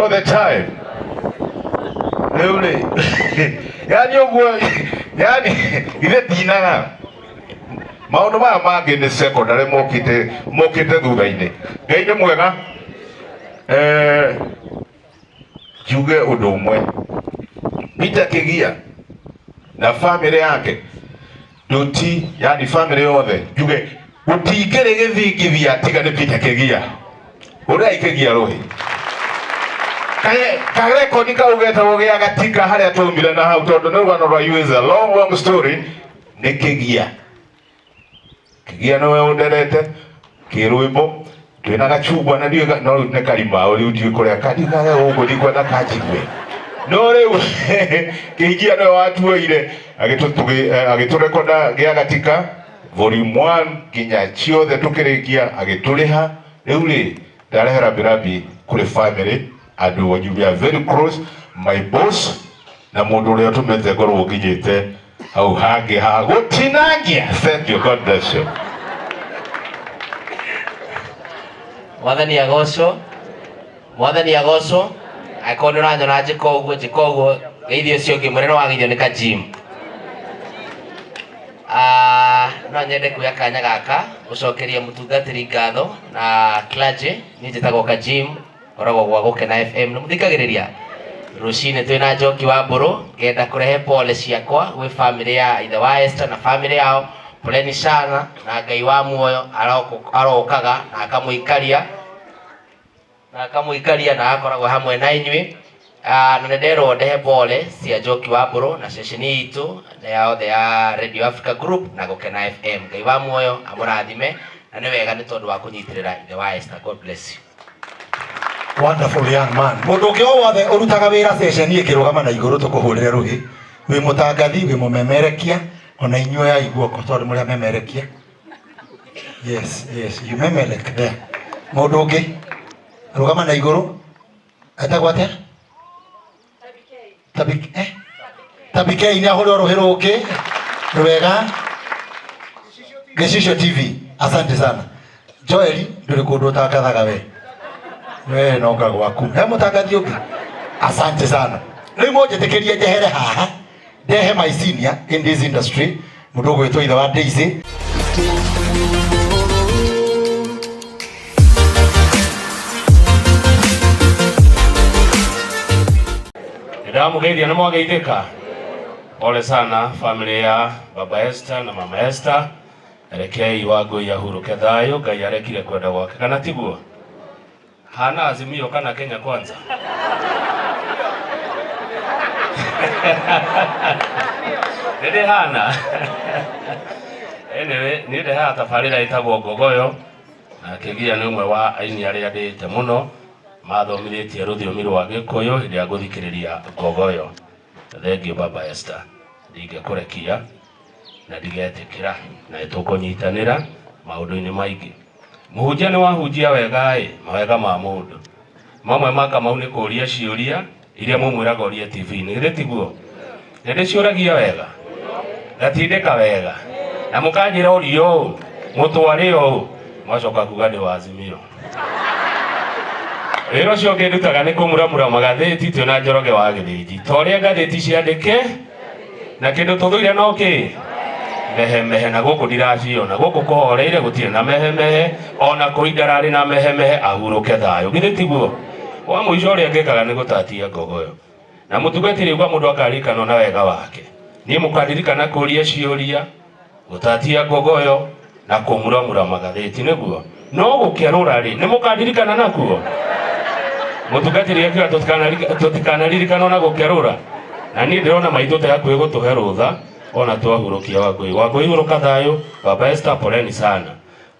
All the time. Rĩu rĩ, yani ũguo, yani ithe ndinaga. Maũndũ maya mangĩ nĩ secondary mokĩte mokĩte thutha-inĩ. Ngai nĩ mwega. Eh, njuge ũndũ ũmwe. Peter Kĩgia na famĩlĩ yake nduti yani famĩlĩ yothe njuge gũtingĩrĩ gĩthingithia tiga nĩ Peter Kĩgia. Ũrĩa Kĩgia rũhĩ. Karekodi kau getagwo gĩa gatika harĩa twaumire na hau tondũ nĩ rũgano rwa you is a long long story nĩ Kĩgia. Kĩgia nĩwe ũnderete kĩrwĩmbo twĩna gacungwa na ndiũĩ no rĩu nĩ karimao rĩu ndiũĩ kũrĩa kandigaga gũkũ ndikwenda kanjigue no rĩu Kĩgia nĩwe watuoire agĩtũrekonda gĩa gatika volume 1 nginya ciothe tũkĩrĩkia agĩtũrĩha rĩu rĩ ndarehe rambirambi kũrĩ family andũ wanyu we are very close my boss na mũndũ ũrĩa ũtũmĩte ngorwo nginyĩte hau hangĩ ha gũtinangia. Thank you, God bless you. Mwathani agocwo, Mwathani agocwo. Angĩkorwo nĩ ũranyona njĩka ũguo, njĩka ũguo, geithio ũcio ũngĩ mwĩre nĩ wageithio nĩ ka gym. Ah, no nyende kuoya kanya gaka gũcokeria mũtungatĩri ngatho na clergy. Niĩ njĩtagwo Kajim, ngoragwo gwa Gũkena FM. Nĩ mũthikagĩrĩria rũcinĩ twĩna Njoki wa Mbũrũ. Ngenda kũrehe pole ciakwa gwĩ famĩlĩ ya ithe wa Esther na famĩlĩ yao. Poleni sana na Ngai wa muoyo arokaga na akamũikaria na akamũikaria na agakoragwo hamwe na inyuĩ. Ah, na nĩnderwo ndehe pole cia Njoki wa Mbũrũ na ceceni itũ na ya othe ya Radio Africa Group na Gũkena FM. Ngai wa muoyo amũrathime na nĩ wega nĩ tondũ wa kũnyitĩrĩra ithe wa Esther. God bless you. Wonderful young man. Mũndũ ũngĩ o wothe ũrutaga wĩra ceceni ĩngĩrũgama na igũrũ tũkũhũrĩre rũhĩ. Wĩ mũtangathi, wĩ mũmemerekia, ona inyuĩ oyai guoko tondũ mũrĩ amemerekia. Yes, yes, you memelek there. Mũndũ ũngĩ rũgama na igũrũ etagwo atĩa? Tabik, eh? Tabikei nĩ ahũrĩrwo rũhĩ rũngĩ rwega. Gĩcicio TV, asante sana. Joel, ndũrĩ kũndũ ũtangathaga we. We nonga gwaku. He mũtangathi ũngĩ? Asante sana. Rĩu mũnjĩtĩkĩrie njehere haha ndehe my senior in this industry mũndũ ũgwĩtwo ithe wa Daisy. Ndamũgeithia nĩ mwageithĩka. Pole sana family ya Baba Esther na Mama Esther. Rekei Wangũi ahurũke thayũ, Ngai arekire kwenda gwake, kana tiguo? Hana Azimio kana Kenya Kwanza? Nĩ hana. Anyway, niĩ ndehaga tabarĩra ĩtagwo Ngogoyo na Kĩgia nĩ ũmwe wa aini arĩa ndĩĩte mũno mathomithĩtie rũthiomi rwa Gĩkũyũ hĩndĩ ĩrĩa ngũthikĩrĩria Ngogoyo. Thengiũ Baba Esther, ndingĩkũrekia na ndigetĩkĩra na nĩtũkũnyitanĩra maũndũ-inĩ maingĩ. Mũhunjia nĩ wahunjia wega ĩ, mawega ma mũndũ. Mamwe ma Kamau nĩ kũria ciũria iria mũmwĩraga orie TV-inĩ, githĩ tiguo? Nĩ ndĩciũragia wega, ngatindĩka wega, na mũkanjĩra ũrie ũũ, mũtware ũũ, mwacoka kuga ndĩ wa Azimio. Wĩra ũcio ũngĩ ndutaga nĩ kũmuramura magathĩti twĩna Njoroge wa Gĩthĩnji. Ta ũrĩa ngathĩti ciandĩke na kĩndũ tũthũire no kĩ mehemehe, na gũkũ ndiraciona, gũkũ kũhoreire gũtirĩ na mehemehe, ona kũi ndararĩ na mehemehe, ahurũke thayũ, githĩ tiguo? Wa mũico ũrĩa ngĩkaga nĩ gũtatia ngogoyo na mũtungatĩri uga mũndũ akaririkanwo na wega wake. Niĩ mũkandirikana kũria ciũria, gũtatia ngogoyo na kũmuramura magathĩti, nĩguo no gũkerũra rĩ, nĩ mũkandirikana nakuo? Mũtungatĩri akiuga tũtikanaririkanwo na gũkerũra, na niĩ ndĩrona maitũ te hakuhĩ gũtũhe rũtha ona twahurũkia Wangũi. Wangũi hurũka thayũ, Baba Esther poleni sana.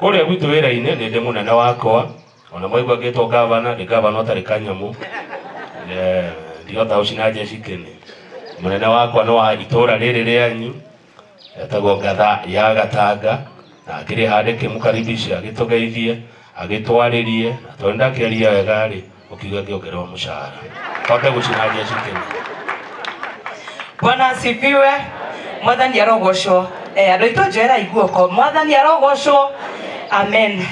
Kũrĩa gwitũ wĩra-inĩ nĩ ndĩ mũnene wakwa, ona mwaigua ngĩtwo gavana, ndĩ gavana ũtarĩ kanyamũ. Ndihota gũcina jeshi kĩni. Mũnene wakwa nĩ wa itũra rĩrĩ rĩanyu, etagwo Ngatha ya Gatanga, na akĩrĩ haha ndĩkĩmũkaribisha agĩtũgeithie, agĩtwarĩrie, na tondũ ndakĩaria wega rĩ, ũkiuga ngĩongererwo mũcara hote gũcina jeshi kĩni. Bwana asifiwe. Mwathani arogocwo. Andũ aitũ njoerai guoko. Mwathani arogocwo. Amen.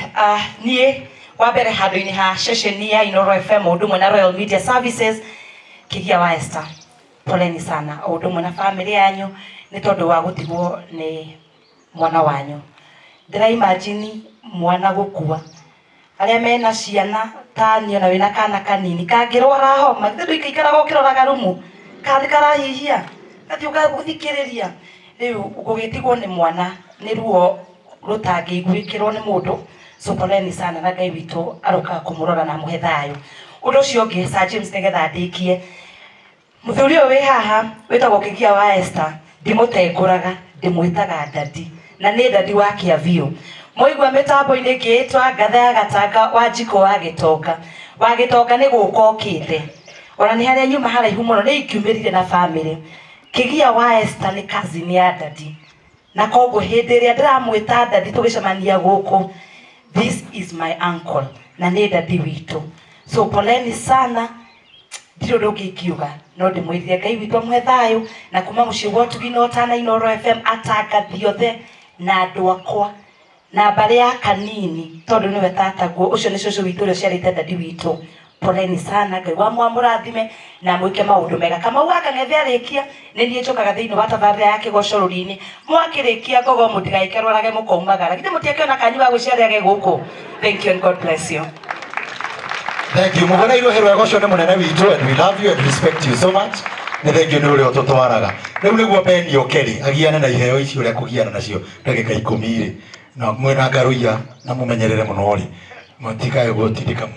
Niĩ Wa mbere handũ-inĩ ha ceceni ya Inooro FM o ũndũ ũmwe na Royal Media Services, Kĩgia wa Esther, poleni sana o ũndũ ũmwe na famĩlĩ yanyu nĩ tondũ wa gũtigwo nĩ mwana wanyu. Ndĩra imagine mwana gũkua, arĩa mena ciana ta niĩ ona wĩna kana kanini kangĩrwara homa, githĩ ndũikaikaraga ũkĩroraga rumu kana nĩ karahihia, gathiĩ ũgathikĩrĩria. Rĩu gũgĩtigwo nĩ mwana nĩ ruo rũtangĩiguĩkĩrwo nĩ mũndũ. So poleni sana, na Ngai witũ arokaga kũmũrora na amũhe thayũ. Ũndũ ũcio ũngĩ, Sir James, nĩgetha ndĩkie, mũthuri ũyũ wĩ haha wĩtagwo Kĩgia wa Esther, ndimũtengũraga, ndĩmwĩtaga daddy, na nĩ daddy wa kĩa biũ. Mwaigua mĩtambo-inĩ ngĩĩtwa ngatha ya gatanga wa njiko wa gĩtonga, wa gĩtonga nĩ gũka okĩte, ona nĩ harĩa nyuma haraihu mũno, nĩ ingiumĩrire na famĩlĩ. Kĩgia wa Esther nĩ cousin ya daddy, na koguo hĩndĩ ĩrĩa ndĩramwĩta daddy tũgĩcemania gũkũ, this is my uncle na nĩ daddy witũ. So poleni sana, ndirĩ ũndũ ũngĩ ingiuga no ndĩmwĩrire Ngai witũ amũhe thayũ, na kuma mũciĩ gwa Ũtugi na Ũtana Inooro FM, atangathi othe na andũ akwa na mbarĩ ya kanini, tondũ nĩwe tataguo, ũcio nĩ cũcũ witũ ũrĩa ũciarĩte daddy witũ. Poleni sana, Ngai wa mwamũrathime na mwĩke maũndũ mega. Kamau wa Kang'ethe arĩkia, nĩ niĩ njũkaga thĩinĩ wa tabarĩra ya Kĩgoco Rũri-inĩ. Mwakĩrĩkia ngogo mũtigaĩkerwarage mũkaumagara, githĩ mũtiakĩona kanyu ga gwĩciarĩage gũkũ. Thank you and God bless you. Thank you. Mũhũre iruhĩ rwega, ũcio nĩ mũnene witũ, and we love you and respect you so much. Nĩ thank you nĩ ũrĩa ũtũtwaraga. Rĩu nĩguo Ben oke rĩ, agiane na iheo ici ũrĩa kũgiana nacio ndagĩka 10 rĩ. Na mwĩna ngaruiya na mũmenyerere mũno rĩ. Mũtikae gũtindĩka.